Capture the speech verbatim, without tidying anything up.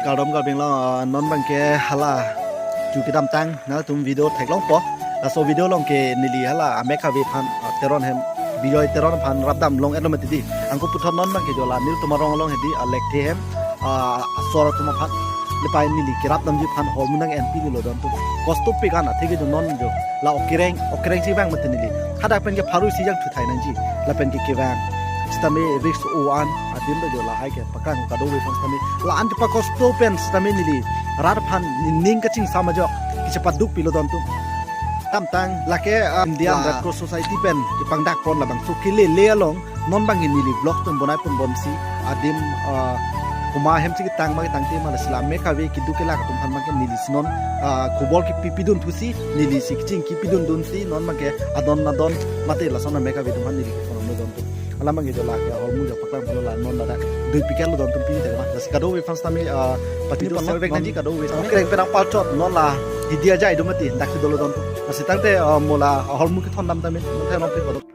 Kardom karbeng long, ah, non abangke hala chu kedamtang nangtum video theklongpo. Laso video along ke neli hala Amekha Valley aphan, ah, Teron hem, Bijoy Teron aphan rapdam long-etlo mati di. Anke puthot non abangke jo la Niltum arong along hedi, ah, Lekthe hem, ah, asor atum aphan, lapen neli kerapdamji aphan ahormu nang-enpi lilo don atum. Kostopik an atheke jo non jo la okereng, okereng si vang mati neli. Hadak pen ke pharo isi jang thuthai nangji. Lapen ke kevang sitame risk o-an adim ta jo lahai ke paklang kadokave aphan sitame la-an kepakosto pen sitame neli rat aphan ning kachingsam ajok kachepaduk pilo don atum. Kedamtang lake, ah, Indian la Red Cross Society pen kepangdakpon labangso kelele along non abangke neli vlog atum bonai pon bomsi adim, ah, komat hem si ketang ma ketangte ma, lasi la Amekha Valley keduk kelak atum aphan abangke nelisi non, ah, khobor kepi pidun thusi, nelisi kachingki pidun dunsi non abangke adon adon mate lason Amekha Valley atum aphan neli ke-phone lo don atum. Alam abangke jo lake ahormu jo paklang pon lo la non ladak dui piketlo don atum pini tama. Lasi kadokave aphan sitame, ah, pati do pon lo, share vek nangji kadokave sitame. Okereng pen nangpalchot non la hidi ajai do mati daksi dolo don atum. Lasi tangte, ah, mo la ahormu kethondam tame, non thai nong pe